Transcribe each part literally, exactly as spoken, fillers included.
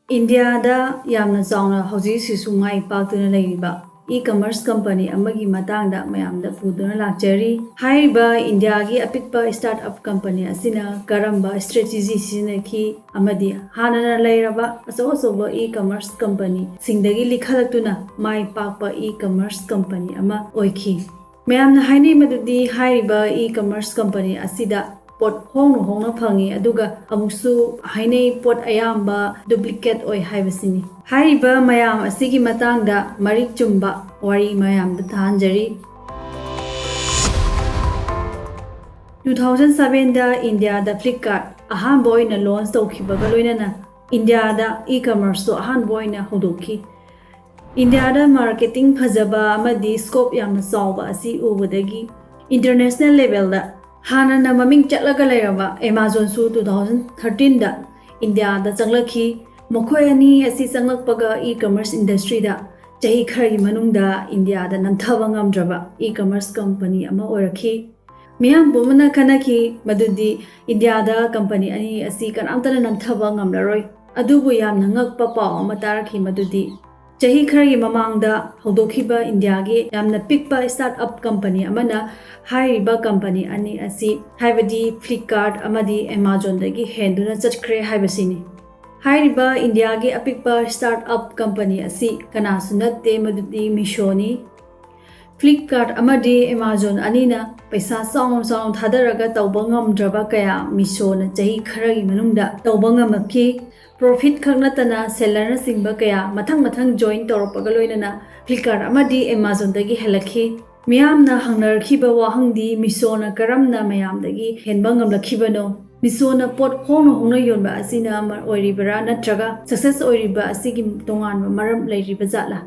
ꯏꯟꯗꯤꯌꯥꯗ ꯌꯥꯝꯅ ꯆꯥꯎꯅ ꯍꯧꯖꯤꯛꯁꯤꯁꯨ ꯃꯥꯏ ꯄꯥꯛꯇꯨꯅ ꯂꯩꯔꯤꯕ e-commerce company ꯑꯃꯒꯤ ꯃꯇꯥꯡꯗ ꯃꯌꯥꯝꯗ ꯄꯨꯗꯨꯅ ꯂꯥꯛꯆꯔꯤ꯫ ꯍꯥꯏꯔꯤꯕ ꯏꯟꯗꯤꯌꯥꯒꯤ ꯑꯄꯤꯛꯄ startup company ꯑꯁꯤꯅ ꯀꯔꯝꯕ strategy ꯁꯤꯖꯤꯟꯅꯈꯤ ꯑꯃꯗꯤ ꯍꯥꯟꯅꯅ ꯂꯩꯔꯕ ꯑꯆꯧ ꯑꯆꯧꯕ e-commerce company ꯁꯤꯡꯗꯒꯤ ꯂꯤꯈꯠꯂꯛꯇꯨꯅ ꯃꯥꯏ ꯄꯥꯛꯄ e-commerce company ꯑꯃ ꯑꯣꯏꯈꯤ꯫ ꯃꯌꯥꯝꯅ ꯍꯥꯏꯅꯩ ꯃꯗꯨꯗꯤ ꯍꯥꯏꯔꯤꯕ e-commerce company ꯑꯁꯤꯗ ꯄꯣꯠ ꯍꯣꯡꯅ ꯍꯣꯡꯅ ꯐꯪꯉꯤ, ꯑꯗꯨꯒ ꯑꯃꯨꯛꯁꯨ ꯍꯥꯏꯅꯩ ꯄꯣꯠ ꯑꯌꯥꯝꯕ duplicate ꯑꯣꯏ ꯍꯥꯏꯕꯁꯤꯅꯤ꯫ ꯍꯥꯏꯔꯤꯕ ꯃꯌꯥꯝ ꯑꯁꯤꯒꯤ ꯃꯇꯥꯡꯗ ꯃꯔꯤꯛ ꯆꯨꯝꯕ ꯋꯥꯔꯤ ꯃꯌꯥꯝꯗ ꯇꯥꯍꯟꯖꯔꯤ꯫ Two thousand sevenꯗ ꯏꯟꯗꯤꯌꯥꯗ Flipkart ꯑꯍꯥꯟꯕ ꯑꯣꯏꯅ launch ꯇꯧꯈꯤꯕꯒ ꯂꯣꯏꯅꯅ ꯏꯟꯗꯤꯌꯥꯗ e-commerceꯁꯨ ꯑꯍꯥꯟꯕ ꯑꯣꯏꯅ ꯍꯧꯗꯣꯛꯈꯤ꯫ ꯏꯟꯗꯤꯌꯥꯗ marketing ꯐꯖꯕ ꯑꯃꯗꯤ scope ꯌꯥꯝꯅ ꯆꯥꯎꯕ ꯑꯁꯤ ꯎꯕꯗꯒꯤ international levelꯗ ꯍꯥꯟꯅꯅ ꯃꯃꯤꯡ ꯆꯠꯂꯒ ꯂꯩꯔꯕ Amazonꯁꯨ two thousand thirteenꯗ ꯏꯟꯗꯤꯌꯥꯗ ꯆꯪꯂꯛꯈꯤ꯫ ꯃꯈꯣꯏ ꯑꯅꯤ ꯑꯁꯤ ꯆꯪꯂꯛꯄꯒ e-commerce industryꯗ ꯆꯍꯤ ꯈꯔꯒꯤ ꯃꯅꯨꯡꯗ ꯏꯟꯗꯤꯌꯥꯗ ꯅꯝꯊꯕ ꯉꯝꯗ꯭ꯔꯕ e-commerce company ꯑꯃ ꯑꯣꯏꯔꯛꯈꯤ꯫ ꯃꯤꯌꯥꯝ ꯄꯨꯝꯕꯅ ꯈꯟꯅꯈꯤ ꯃꯗꯨꯗꯤ ꯏꯟꯗꯤꯌꯥꯗ company ꯑꯅꯤ ꯑꯁꯤ ꯀꯅꯥꯝꯇꯅ ꯅꯝꯊꯕ ꯉꯝꯂꯔꯣꯏ꯫ ꯑꯗꯨꯕꯨ ꯌꯥꯝꯅ ꯉꯛꯄ ꯄꯥꯎ ꯑꯃ ꯇꯥꯔꯛꯈꯤ ꯃꯗꯨꯗꯤ ꯆꯍꯤ ꯈꯔꯒꯤ ꯃꯃꯥꯡꯗ ꯍꯧꯗꯣꯛꯈꯤꯕ ꯏꯟꯗꯤꯌꯥꯒꯤ ꯌꯥꯝꯅ ꯄꯤꯛꯄ startup company ꯑꯃꯅ ꯍꯥꯏꯔꯤꯕ company ꯑꯅꯤ ꯑꯁꯤ, ꯍꯥꯏꯕꯗꯤ Flipkart ꯑꯃꯗꯤ Amazonꯗꯒꯤ ꯍꯦꯟꯗꯨꯅ ꯆꯠꯈ꯭ꯔꯦ ꯍꯥꯏꯕꯁꯤꯅꯤ꯫ ꯍꯥꯏꯔꯤꯕ ꯏꯟꯗꯤꯌꯥꯒꯤ ꯑꯄꯤꯛꯄ startup company ꯑꯁꯤ ꯀꯅꯥꯁꯨ ꯅꯠꯇꯦ, ꯃꯗꯨꯗꯤ Meeshoꯅꯤ꯫ Flipkart ꯑꯃꯗꯤ Amazon ꯑꯅꯤꯅ ꯄꯩꯁꯥ ꯆꯥꯎꯅ ꯆꯥꯎꯅ ꯊꯥꯗꯔꯒ ꯇꯧꯕ ꯉꯝꯗ꯭ꯔꯕ ꯀꯌꯥ Meeshoꯅ ꯆꯍꯤ ꯈꯔꯒꯤ ꯃꯅꯨꯡꯗ ꯇꯧꯕ ꯉꯝꯂꯛꯈꯤ꯫ Profit ꯈꯛ ꯅꯠꯇꯅ sellerꯅꯆꯤꯡꯕ ꯀꯌꯥ ꯃꯊꯪ ꯃꯊꯪ join ꯇꯧꯔꯛꯄꯒ ꯂꯣꯏꯅꯅ Flipkart ꯑꯃꯗꯤ Amazonꯗꯒꯤ ꯍꯦꯜꯂꯛꯈꯤ꯫ ꯃꯤꯌꯥꯝꯅ ꯍꯪꯅꯔꯛꯈꯤꯕ ꯋꯥꯍꯪꯗꯤ Meeshoꯅ ꯀꯔꯝꯅ ꯃꯌꯥꯝꯗꯒꯤ ꯍꯦꯟꯕ ꯉꯝꯂꯛꯈꯤꯕꯅꯣ? Meeshoꯅ ꯄꯣꯠ ꯍꯣꯡꯅ ꯍꯣꯡꯅ ꯌꯣꯟꯕ ꯑꯁꯤꯅ ꯑꯃ ꯑꯣꯏꯔꯤꯕꯔꯥ, ꯅꯠꯇ꯭ꯔꯒ success ꯑꯣꯏꯔꯤꯕ ꯑꯁꯤꯒꯤ ꯇꯣꯉꯥꯟꯕ ꯃꯔꯝ ꯂꯩꯔꯤꯕ ꯖꯥꯠꯂꯥ?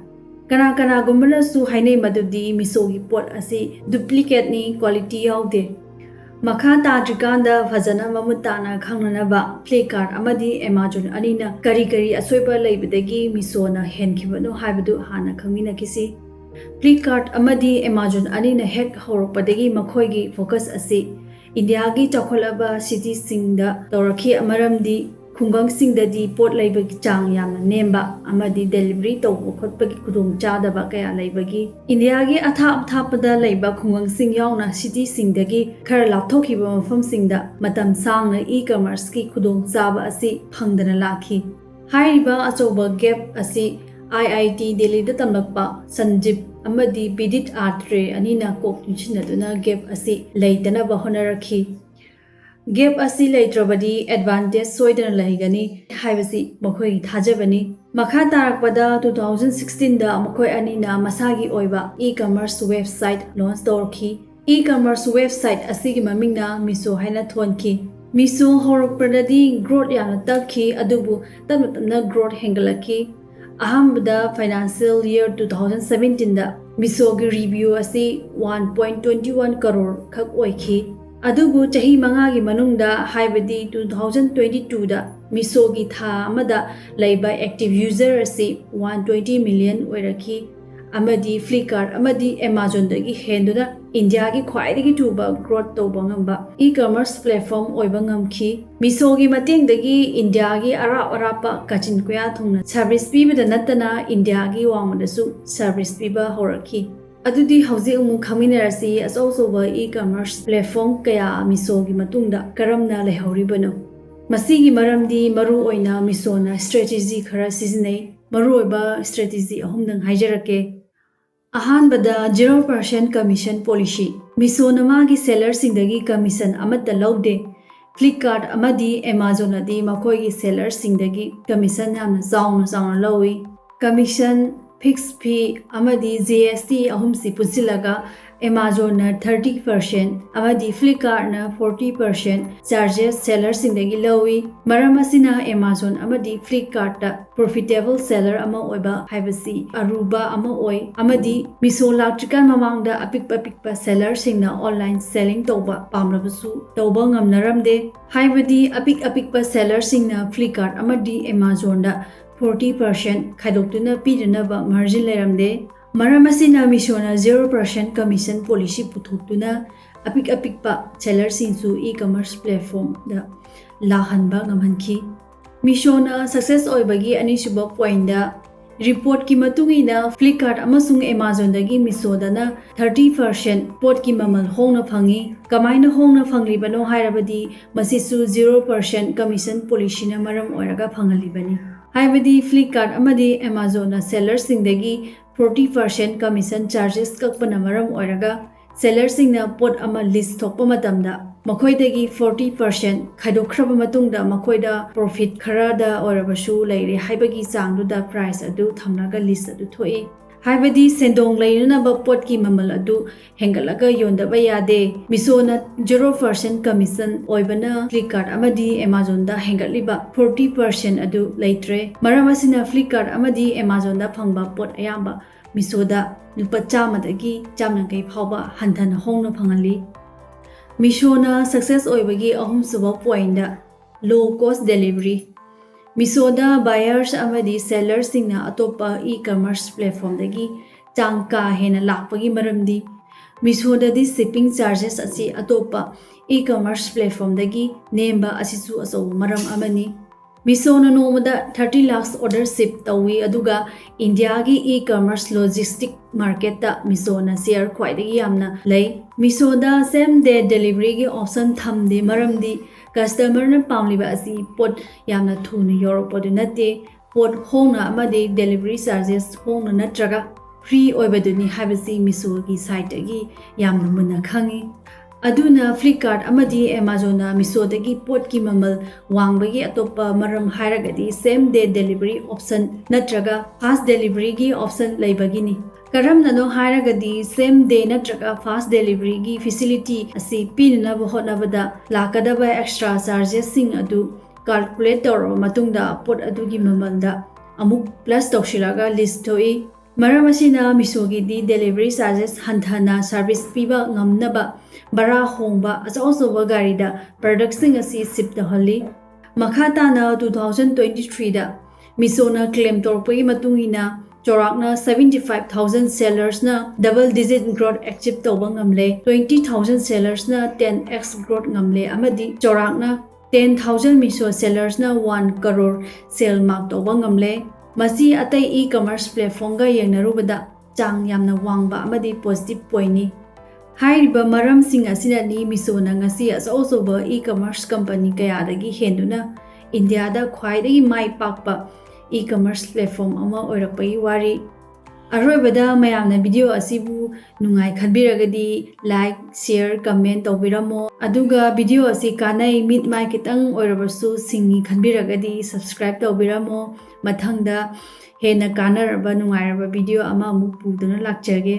ꯀꯅꯥ ꯀꯅꯥꯒꯨꯝꯕꯅꯁꯨ ꯍꯥꯏꯅꯩ ꯃꯗꯨꯗꯤ Meeshoꯒꯤ ꯄꯣꯠ ꯑꯁꯤ duplicateꯅꯤ, quality ꯌꯥꯎꯗꯦ꯫ ꯃꯈꯥ ꯇꯥꯗ꯭ꯔꯤꯀꯥꯟꯗ ꯐꯖꯅ ꯃꯃꯨꯠ ꯇꯥꯅ ꯈꯪꯅꯅꯕ Flipkart ꯑꯃꯗꯤ Amazon ꯑꯅꯤꯅ ꯀꯔꯤ ꯀꯔꯤ ꯑꯁꯣꯏꯕ ꯂꯩꯕꯗꯒꯤ Meeshoꯅ ꯍꯦꯟꯈꯤꯕꯅꯣ ꯍꯥꯏꯕꯗꯨ ꯍꯥꯟꯅ ꯈꯪꯃꯤꯟꯅꯈꯤꯁꯤ꯫ Flipkart ꯑꯃꯗꯤ Amazon ꯑꯅꯤꯅ ꯍꯦꯛ ꯍꯧꯔꯛꯄꯗꯒꯤ ꯃꯈꯣꯏꯒꯤ focus ꯑꯁꯤ ꯏꯟꯗꯤꯌꯥꯒꯤ ꯆꯥꯎꯈꯠꯂꯕ cityꯁꯤꯡꯗ ꯇꯧꯔꯛꯈꯤ, ꯃꯔꯝꯗꯤ ꯈꯨꯡꯒꯪꯁꯤꯡꯗꯗꯤ ꯄꯣꯠ ꯂꯩꯕꯒꯤ ꯆꯥꯡ ꯌꯥꯝꯅ ꯅꯦꯝꯕ ꯑꯃꯗꯤ delivery ꯇꯧꯕ ꯈꯣꯠꯄꯒꯤ ꯈꯨꯗꯣꯡꯆꯥꯗꯕ ꯀꯌꯥ ꯂꯩꯕꯒꯤ ꯏꯟꯗꯤꯌꯥꯒꯤ ꯑꯊꯥꯞ ꯑꯊꯥꯞꯄꯗ ꯂꯩꯕ ꯈꯨꯡꯒꯪꯁꯤꯡ ꯌꯥꯎꯅ cityꯁꯤꯡꯗꯒꯤ ꯈꯔ ꯂꯥꯞꯊꯣꯛꯈꯤꯕ ꯃꯐꯝꯁꯤꯡꯗ ꯃꯇꯝ ꯁꯥꯡꯅ e-commerceꯀꯤ ꯈꯨꯗꯣꯡꯆꯥꯕ ꯑꯁꯤ ꯐꯪꯗꯅ ꯂꯥꯛꯈꯤ꯫ ꯍꯥꯏꯔꯤꯕ ꯑꯆꯧꯕ gap ꯑꯁꯤ IIT ꯗꯦꯜꯂꯤꯗ ꯇꯝꯂꯛꯄ ꯁꯟꯖꯤꯞ ꯑꯃꯗꯤ ꯕꯤꯗꯤꯠ ꯑꯥꯇ꯭ꯔꯦ ꯑꯅꯤꯅ ꯀꯣꯛ ꯆꯨꯡꯁꯤꯟꯅꯗꯨꯅ gap ꯑꯁꯤ ꯂꯩꯇꯅꯕ ꯍꯣꯠꯅꯔꯛꯈꯤ꯫ Gap ꯑꯁꯤ ꯂꯩꯇ꯭ꯔꯕꯗꯤ advantage ꯁꯣꯏꯗꯅ ꯂꯩꯒꯅꯤ ꯍꯥꯏꯕꯁꯤ ꯃꯈꯣꯏꯒꯤ ꯊꯥꯖꯕꯅꯤ꯫ ꯃꯈꯥ ꯇꯥꯔꯛꯄꯗ two thousand sixteenꯗ ꯃꯈꯣꯏ ꯑꯅꯤꯅ ꯃꯁꯥꯒꯤ ꯑꯣꯏꯕ e-commerce website launch ꯇꯧꯔꯛꯈꯤ꯫ E-commerce website ꯑꯁꯤꯒꯤ ꯃꯃꯤꯡꯅ Meesho ꯍꯥꯏꯅ ꯊꯣꯟꯈꯤ꯫ Meesho ꯍꯧꯔꯛꯄꯗꯗꯤ growth ꯌꯥꯝꯅ ꯇꯞꯈꯤ, ꯑꯗꯨꯕꯨ ꯇꯞꯅ ꯇꯞꯅ growth ꯍꯦꯟꯒꯠꯂꯛꯈꯤ꯫ ꯑꯍꯥꯟꯕꯗ financial year two thousand seventeenꯗ Meeshoꯒꯤ revenue ꯑꯁꯤ one point twenty one crore ꯈꯛ ꯑꯣꯏꯈꯤ꯫ ꯑꯗꯨꯕꯨ ꯆꯍꯤ ꯃꯉꯥꯒꯤ ꯃꯅꯨꯡꯗ, ꯍꯥꯏꯕꯗꯤ two thousand twenty-twoꯗ Meeshoꯒꯤ ꯊꯥ ꯑꯃꯗ ꯂꯩꯕ active user ꯑꯁꯤ one twenty million ꯑꯣꯏꯔꯛꯈꯤ꯫ ꯑꯃꯗꯤ Flipkart ꯑꯃꯗꯤ Amazonꯗꯒꯤ ꯍꯦꯟꯗꯨꯅ ꯏꯟꯗꯤꯌꯥꯒꯤ ꯈ꯭ꯋꯥꯏꯗꯒꯤ ꯊꯨꯕ growth ꯇꯧꯕ ꯉꯝꯕ e-commerce platform ꯑꯣꯏꯕ ꯉꯝꯈꯤ꯫ Meeshoꯒꯤ ꯃꯇꯦꯡꯗꯒꯤ ꯏꯟꯗꯤꯌꯥꯒꯤ ꯑꯔꯥꯞ ꯑꯔꯥꯞꯄ ꯀꯥꯆꯤꯟ ꯀꯣꯌꯥ ꯊꯨꯡꯅ service ꯄꯤꯕꯗ ꯅꯠꯇꯅ ꯏꯟꯗꯤꯌꯥꯒꯤ ꯋꯥꯡꯃꯗꯁꯨ service ꯄꯤꯕ ꯍꯧꯔꯛꯈꯤ꯫ ꯑꯗꯨꯗꯤ ꯍꯧꯖꯤꯛ ꯑꯃꯨꯛ ꯈꯪꯃꯤꯟꯅꯔꯁꯤ ꯑꯆꯧ ꯑꯆꯧꯕ e-commerce platform ꯀꯌꯥ Meeshoꯒꯤ ꯃꯇꯨꯡꯗ ꯀꯔꯝꯅ ꯂꯩꯍꯧꯔꯤꯕꯅꯣ꯫ ꯃꯁꯤꯒꯤ ꯃꯔꯝꯗꯤ ꯃꯔꯨ ꯑꯣꯏꯅ Meeshoꯅ strategy ꯈꯔ ꯁꯤꯖꯤꯟꯅꯩ꯫ ꯃꯔꯨꯑꯣꯏꯕ strategy ꯑꯍꯨꯝꯗꯪ ꯍꯥꯏꯖꯔꯛꯀꯦ꯫ ꯑꯍꯥꯟꯕꯗ, zero percent commission policy꯫ Meeshoꯅ ꯃꯥꯒꯤ sellerꯁꯤꯡꯗꯒꯤ commission ꯑꯃꯠꯇ ꯂꯧꯗꯦ꯫ Flipkart ꯑꯃꯗꯤ Amazonꯅꯗꯤ ꯃꯈꯣꯏꯒꯤ sellerꯁꯤꯡꯗꯒꯤ commission ꯌꯥꯝꯅ ꯆꯥꯎꯅ ꯆꯥꯎꯅ ꯂꯧꯏ꯫ Commission, fixed fee ꯑꯃꯗꯤ GST ꯑꯍꯨꯝꯁꯤ ꯄꯨꯟꯁꯤꯜꯂꯒ Amazonꯅ thirty percent ꯑꯃꯗꯤ Flipkartꯅ forty percent charges sellerꯁꯤꯡꯗꯒꯤ ꯂꯧꯏ꯫ ꯃꯔꯝ ꯑꯁꯤꯅ Amazon ꯑꯃꯗꯤ Flipkartꯇ profitable seller ꯑꯃ ꯑꯣꯏꯕ ꯍꯥꯏꯕꯁꯤ ꯑꯔꯨꯕ ꯑꯃ ꯑꯣꯏ, ꯑꯃꯗꯤ Meesho ꯂꯥꯛꯇ꯭ꯔꯤꯀꯥꯟ ꯃꯃꯥꯡꯗ ꯑꯄꯤꯛ ꯑꯄꯤꯛꯄ sellerꯁꯤꯡꯅ online selling ꯇꯧꯕ ꯄꯥꯝꯂꯕꯁꯨ ꯇꯧꯕ ꯉꯝꯅꯔꯝꯗꯦ꯫ ꯍꯥꯏꯕꯗꯤ ꯑꯄꯤꯛ ꯑꯄꯤꯛꯄ sellerꯁꯤꯡꯅ Flipkart ꯑꯃꯗꯤ Amazonꯗ forty percent ꯈꯥꯏꯗꯣꯛꯇꯨꯅ ꯄꯤꯗꯅꯕ margin ꯂꯩꯔꯝꯗꯦ꯫ ꯃꯔꯝ ꯑꯁꯤꯅ Meeshoꯅ zero percent commission policy ꯄꯨꯊꯣꯛꯇꯨꯅ ꯑꯄꯤꯛ ꯑꯄꯤꯛꯄ sellerꯁꯤꯡꯁꯨ e-commerce platformꯗ ꯂꯥꯛꯍꯟꯕ ꯉꯝꯍꯟꯈꯤ꯫ ꯃꯤꯁꯣꯅ ꯁꯛꯁꯦꯁ ꯑꯣꯏꯕꯒꯤ ꯑꯅꯤꯁꯨꯕ ꯄꯣꯏꯟꯗ, ꯔꯤꯄꯣꯔꯠꯀꯤ ꯃꯇꯨꯡ ꯏꯟꯅ Flipkart ꯑꯃꯁꯨꯡ Amazonꯗꯒꯤ ꯃꯤꯁꯣꯗꯅ ꯊꯥꯔꯇꯤ ꯄꯥꯔꯁꯦꯟ ꯄꯣꯠꯀꯤ ꯃꯃꯜ ꯍꯣꯡꯅ ꯐꯪꯉꯤ꯫ ꯀꯃꯥꯏꯅ ꯍꯣꯡꯅ ꯐꯪꯂꯤꯕꯅꯣ ꯍꯥꯏꯔꯕꯗꯤ, ꯃꯁꯤꯁꯨ ꯖꯤꯔꯣ ꯄꯥꯔꯁꯦꯟ ꯀꯃꯤꯁꯟ ꯄꯣꯂꯤꯁꯤꯅ ꯃꯔꯝ ꯑꯣꯏꯔꯒ ꯐꯪꯍꯜꯂꯤꯕꯅꯤ꯫ ꯍꯥꯏꯕꯗꯤ Flipkart ꯑꯃꯗꯤ Amazonꯅ ꯁꯦꯂꯔꯁꯤꯡꯗꯒꯤ ꯐꯣꯔꯇꯤ ꯄꯥꯔꯁꯦꯟ ꯀꯃꯤꯁꯟ ꯆꯥꯔꯖꯦꯁ ꯀꯛꯄꯅ ꯃꯔꯝ ꯑꯣꯏꯔꯒ, ꯁꯦꯂꯔꯁꯤꯡꯅ ꯄꯣꯠ ꯑꯃ ꯂꯤꯁ ꯊꯣꯛꯄ ꯃꯇꯝꯗ ꯃꯈꯣꯏꯗꯒꯤ ꯐꯣꯔꯇꯤ ꯄꯥꯔꯁꯦꯟ ꯈꯥꯏꯗꯣꯛꯈ꯭ꯔꯕ ꯃꯇꯨꯡꯗ ꯃꯈꯣꯏꯗ ꯄ꯭ꯔꯣꯐꯤꯠ ꯈꯔꯗ ꯑꯣꯏꯔꯕꯁꯨ ꯂꯩꯔꯦ ꯍꯥꯏꯕꯒꯤ ꯆꯥꯡꯗꯨꯗ ꯄ꯭ꯔꯥꯏꯁ ꯑꯗꯨ ꯊꯝꯂꯒ ꯂꯤꯁ ꯑꯗꯨ ꯊꯣꯛꯏ꯫ ꯍꯥꯏꯕꯗꯤ ꯁꯦꯟꯗꯣꯡ ꯂꯩꯅꯅꯕ ꯄꯣꯠꯀꯤ ꯃꯃꯜ ꯑꯗꯨ ꯍꯦꯟꯒꯠꯂꯒ ꯌꯣꯟꯗꯕ ꯌꯥꯗꯦ꯫ ꯃꯤꯁꯣꯅ ꯖꯦꯔꯣ ꯄꯥꯔꯁꯦꯟ ꯀꯃꯤꯁꯟ ꯑꯣꯏꯕꯅ Flipkart ꯑꯃꯗꯤ Amazonꯗ ꯍꯦꯟꯒꯠꯂꯤꯕ ꯐꯣꯔꯇꯤ ꯄꯥꯔꯁꯦꯟ ꯑꯗꯨ ꯂꯩꯇ꯭ꯔꯦ꯫ ꯃꯔꯝ ꯑꯁꯤꯅ Flipkart ꯑꯃꯗꯤ Amazonꯗ ꯐꯪꯕ ꯄꯣꯠ ꯑꯌꯥꯝꯕ ꯃꯤꯁꯣꯗ ꯂꯨꯄꯥ ꯆꯥꯝꯃꯗꯒꯤ ꯆꯥꯝꯌꯥꯡꯈꯩ ꯐꯥꯎꯕ ꯍꯟꯊꯅ ꯍꯣꯡꯅ ꯐꯪꯍꯜꯂꯤ꯫ ꯃꯤꯁꯣꯅ ꯁꯛꯁꯦꯁ ꯑꯣꯏꯕꯒꯤ ꯑꯍꯨꯝꯁꯨꯕ ꯄꯣꯏꯟꯗ, ꯂꯣ ꯀꯣꯁ ꯗꯦꯂꯤꯚꯔꯤ꯫ ꯃꯤꯁꯣꯗ ꯕꯥꯌꯔꯁ ꯑꯃꯗꯤ ꯁꯦꯂꯔꯁꯤꯡꯅ ꯑꯇꯣꯞꯄ ꯏ ꯀꯃꯔꯁ ꯄ꯭ꯂꯦꯠꯐꯣꯝꯗꯒꯤ ꯆꯥꯡ ꯀꯥ ꯍꯦꯟꯅ ꯂꯥꯛꯄꯒꯤ ꯃꯔꯝꯗꯤ ꯃꯤꯁꯣꯗꯗꯤ ꯁꯤꯞꯄꯤꯡ ꯆꯥꯔꯖꯦꯁ ꯑꯁꯤ ꯑꯇꯣꯞꯄ ꯏ ꯀꯃꯔꯁ ꯄ꯭ꯂꯦꯠꯐꯣꯝꯗꯒꯤ ꯅꯦꯝꯕ ꯑꯁꯤꯁꯨ ꯑꯆꯧꯕ ꯃꯔꯝ ꯑꯃꯅꯤ꯫ ꯃꯤꯁꯣꯅ ꯅꯣꯡꯃꯗ ꯊꯥꯔꯇꯤ ꯂꯥꯈ ꯑꯣꯔꯗꯔ ꯁꯤꯞ ꯇꯧꯏ, ꯑꯗꯨꯒ ꯏꯟꯗꯤꯌꯥꯒꯤ ꯏ ꯀꯃꯔꯁ ꯂꯣꯖꯤꯁꯇꯤꯛ ꯃꯥꯔꯀꯦꯠꯇ ꯃꯤꯁꯣꯅ ꯁꯤꯌꯔ ꯈ꯭ꯋꯥꯏꯗꯒꯤ ꯌꯥꯝꯅ ꯂꯩ꯫ ꯃꯤꯁꯣꯗ ꯁꯦꯝ ꯗꯦ ꯗꯦꯂꯤꯚꯔꯤꯒꯤ ꯑꯣꯞꯁꯟ ꯊꯝꯗꯦ, ꯃꯔꯝꯗꯤ ꯀꯁꯇꯃꯔꯅ ꯄꯥꯝꯂꯤꯕ ꯑꯁꯤ ꯄꯣꯠ ꯌꯥꯝꯅ ꯊꯨꯅ ꯌꯧꯔꯛꯄꯗꯨ ꯅꯠꯇꯦ, ꯄꯣꯠ ꯍꯣꯡꯅ ꯑꯃꯗꯤ ꯗꯦꯂꯤꯚꯔꯤ ꯆꯥꯔꯖꯦꯁ ꯍꯣꯡꯅ ꯅꯠꯇ꯭ꯔꯒ ꯐ꯭ꯔꯤ ꯑꯣꯏꯕꯗꯨꯅꯤ ꯍꯥꯏꯕꯁꯤ ꯃꯤꯁꯣꯒꯤ ꯁꯥꯏꯠꯇꯒꯤ ꯌꯥꯝꯅ ꯃꯨꯟꯅ ꯈꯪꯏ꯫ ꯑꯗꯨꯅ Flipkart ꯑꯃꯗꯤ Amazonꯅ ꯃꯤꯁꯣꯗꯒꯤ ꯄꯣꯠꯀꯤ ꯃꯃꯜ ꯋꯥꯡꯕꯒꯤ ꯑꯇꯣꯞꯄ ꯃꯔꯝ ꯍꯥꯏꯔꯒꯗꯤ ꯁꯦꯝ ꯗꯦ ꯗꯦꯂꯤꯚꯔꯤ ꯑꯣꯞꯁꯟ ꯅꯠꯇ꯭ꯔꯒ ꯐꯥꯁ ꯗꯦꯂꯤꯚꯔꯤꯒꯤ ꯑꯣꯞꯁꯟ ꯂꯩꯕꯒꯤꯅꯤ꯫ ꯀꯔꯝꯅꯅꯣ ꯍꯥꯏꯔꯒꯗꯤ ꯁꯦꯝ ꯗꯦ ꯅꯠꯇ꯭ꯔꯒ ꯐꯥꯁ ꯗꯦꯂꯤꯚꯔꯤꯒꯤ ꯐꯦꯁꯤꯂꯤꯇꯤ ꯑꯁꯤ ꯄꯤꯅꯅꯕ ꯍꯣꯠꯅꯕꯗ ꯂꯥꯛꯀꯗꯕ ꯑꯦꯛꯁꯇ꯭ꯔꯥ ꯆꯥꯔꯖꯦꯁꯁꯤꯡ ꯑꯗꯨ ꯀꯥꯜꯀꯨꯂꯦꯠ ꯇꯧꯔꯕ ꯃꯇꯨꯡꯗ ꯄꯣꯠ ꯑꯗꯨꯒꯤ ꯃꯃꯜꯗ ꯑꯃꯨꯛ ꯄ꯭ꯂꯁ ꯇꯧꯁꯤꯜꯂꯒ ꯂꯤꯁ ꯊꯣꯛꯏ꯫ ꯃꯔꯝ ꯑꯁꯤꯅ ꯃꯤꯁꯣꯒꯤꯗꯤ ꯗꯦꯂꯤꯚꯔꯤ ꯆꯥꯔꯖꯦꯁ ꯍꯟꯊꯅ ꯁꯥꯔꯚꯤꯁ ꯄꯤꯕ ꯉꯝꯅꯕ ꯚꯔꯥ ꯍꯣꯡꯕ ꯑꯆꯧ ꯑꯆꯧꯕ ꯒꯥꯔꯤꯗ ꯄ꯭ꯔꯗꯛꯁꯤꯡ ꯑꯁꯤ ꯁꯤꯞ ꯇꯧꯍꯜꯂꯤ꯫ ꯃꯈꯥ ꯇꯥꯅ ꯇꯨ ꯊꯥꯎꯖꯟ ꯇ꯭ꯋꯦꯟꯇꯤ ꯊ꯭ꯔꯤꯗ ꯃꯤꯁꯣꯅ ꯀ꯭ꯂꯦꯝ ꯇꯧꯔꯛꯄꯒꯤ ꯃꯇꯨꯡ ꯏꯟꯅ ꯆꯥꯎꯔꯥꯛꯅ ꯁꯚꯦꯟꯇꯤ ꯐꯥꯏꯚ ꯊꯥꯎꯖꯟ ꯁꯦꯂꯔꯁꯅ ꯗꯕꯜ ꯗꯤꯖꯤꯠ ꯒ꯭ꯔꯣꯠ ꯑꯦꯆꯤꯞ ꯇꯧꯕ ꯉꯝꯂꯦ, ꯇ꯭ꯋꯦꯟꯇꯤ ꯊꯥꯎꯖꯟ ꯁꯦꯂꯔꯁꯅ ꯇꯦꯟ ꯑꯦꯛꯁ ꯒ꯭ꯔꯣꯠ ꯉꯝꯂꯦ ꯑꯃꯗꯤ ꯆꯥꯎꯔꯥꯛꯅ ten thousand Meesho sellersꯅ one crore sale mark ꯇꯧꯕ ꯉꯝꯂꯦ꯫ ꯃꯁꯤ ꯑꯇꯩ e-commerce platformꯒ ꯌꯦꯡꯅꯔꯨꯕꯗ ꯆꯥꯡ ꯌꯥꯝꯅ ꯋꯥꯡꯕ ꯑꯃꯗꯤ positive pointꯅꯤ꯫ ꯍꯥꯏꯔꯤꯕ ꯃꯔꯝꯁꯤꯡ ꯑꯁꯤꯅꯅꯤ Meeshoꯅ ꯉꯁꯤ ꯑꯆꯧ ꯑꯆꯧꯕ e-commerce company ꯀꯌꯥꯗꯒꯤ ꯍꯦꯟꯗꯨꯅ ꯏꯟꯗꯤꯌꯥꯗ ꯈ꯭ꯋꯥꯏꯗꯒꯤ ꯃꯥꯏ ꯄꯥꯛꯄ e-commerce platform ꯑꯃ ꯑꯣꯏꯔꯛꯄꯒꯤ ꯋꯥꯔꯤ꯫ ꯑꯔꯣꯏꯕꯗ ꯃꯌꯥꯝꯅ video ꯑꯁꯤꯕꯨ ꯅꯨꯡꯉꯥꯏ ꯈꯟꯕꯤꯔꯒꯗꯤ like, share, comment ꯇꯧꯕꯤꯔꯝꯃꯣ꯫ ꯑꯗꯨꯒ video ꯑꯁꯤ ꯀꯥꯟꯅꯩ, ꯃꯤꯠ ꯃꯥꯏ ꯈꯤꯇꯪ ꯑꯣꯏꯔꯕꯁꯨ ꯁꯤꯡꯉꯤ ꯈꯟꯕꯤꯔꯒꯗꯤ subscribe ꯇꯧꯕꯤꯔꯝꯃꯣ꯫ ꯃꯊꯪꯗ ꯍꯦꯟꯅ ꯀꯥꯟꯅꯔꯕ ꯅꯨꯡꯉꯥꯏꯔꯕ video ꯑꯃ ꯑꯃꯨꯛ ꯄꯨꯗꯨꯅ ꯂꯥꯛꯆꯒꯦ꯫